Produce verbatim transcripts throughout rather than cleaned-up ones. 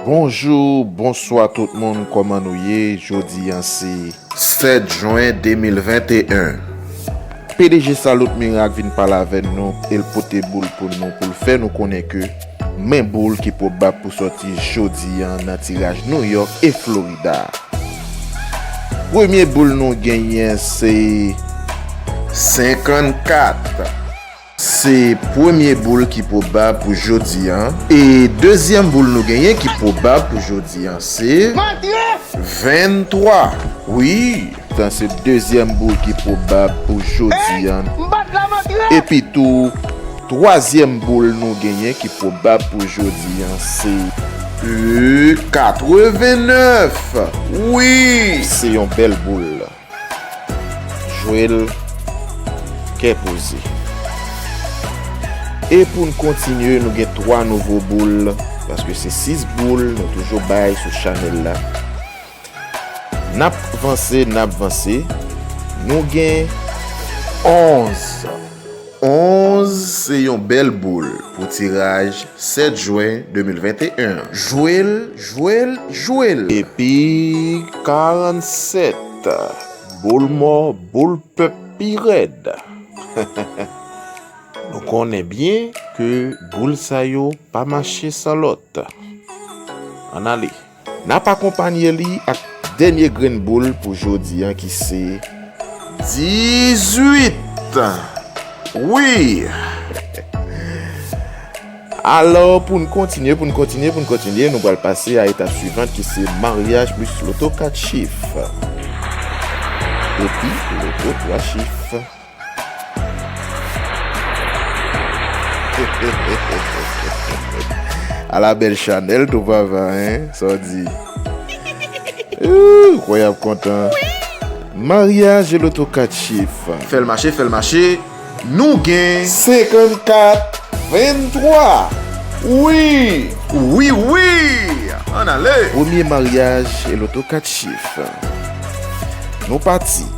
Bonjou, bonswa tout moun, kòman nou ye? Jodi a se sèt jen de mil venteyen. P D G Salut Miracle vin pale avè nou, e l pote boul pou nou, pou l fè nou konnen ke men boul ki pwobab pou sòti jodi a nan tiraj New York e Florida. Premye boul nou genyen se senkannkat. Se premye boul ki pwobab pou jodi a. E dezyèm boul nou genyen ki pwobab pou jodi a se Mantre! Venntwa. Wi, sa se dezyèm boul ki pwobab pou jodi a. Hey, m bat la, mantre! Epi tou, twazyèm boul nou genyen ki pwobab pou jodi a se, e, katrevennèf. Wi, se yon bèl boul. Jwe l kè poze. E pou n kontinye, nou gen twa nouvo boul, paske se sis boul nou toujou bay sou chanèl la. N ap vanse, n ap vanse. Nou gen onz. Onz se yon bèl boul pou tiraj sèt jen de mil venteyen. Jwe l, jwe l, jwe l. Epi karannsèt. Boul mò, boul pèp pi rèd. Nou konnen byen ke boul sa yo pa mache san lòt. Ann ale. N ap akonpanye li ak dènye grenn boul pou jodi a ki se dizuit. Wi! Alò, pou n kontinye, pou n kontinye, pou n kontinye, nou pral pase a etap swivan ki se maryaj plis loto kat chif. Epi loto twa chif. Ala bèl chanèl tou papa, en? Sa w di? Ooh, kwè y ap kontan. Maryaj e loto kat chif. Fè l mache, fè l mache. Nou gen senkannkat venntwa. Wi! Wi, wi! Ann ale! Premye maryaj e loto kat chif. Nou pati.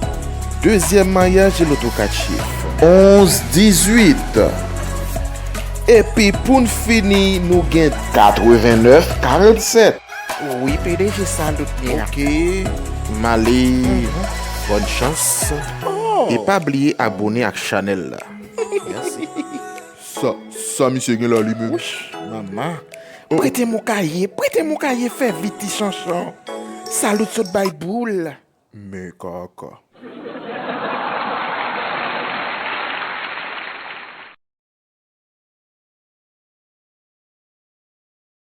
Dezyèm maryaj e loto kat chif. Onz dizuit. Epi pou n fini, nou gen katrevennèf karannsèt. Wi, P D G Salut Miracle. Ok. M ale. Mhm. Bòn chans. Oh. E pa bliye abone ak chanèl la. Mèsi. Sa, sa misye gen la li menm? Wouch, manman. Oh. Prete m yon kaye, prete m yon kaye, fè vit ti chanchon. Salut sot bay boul. Men kaka.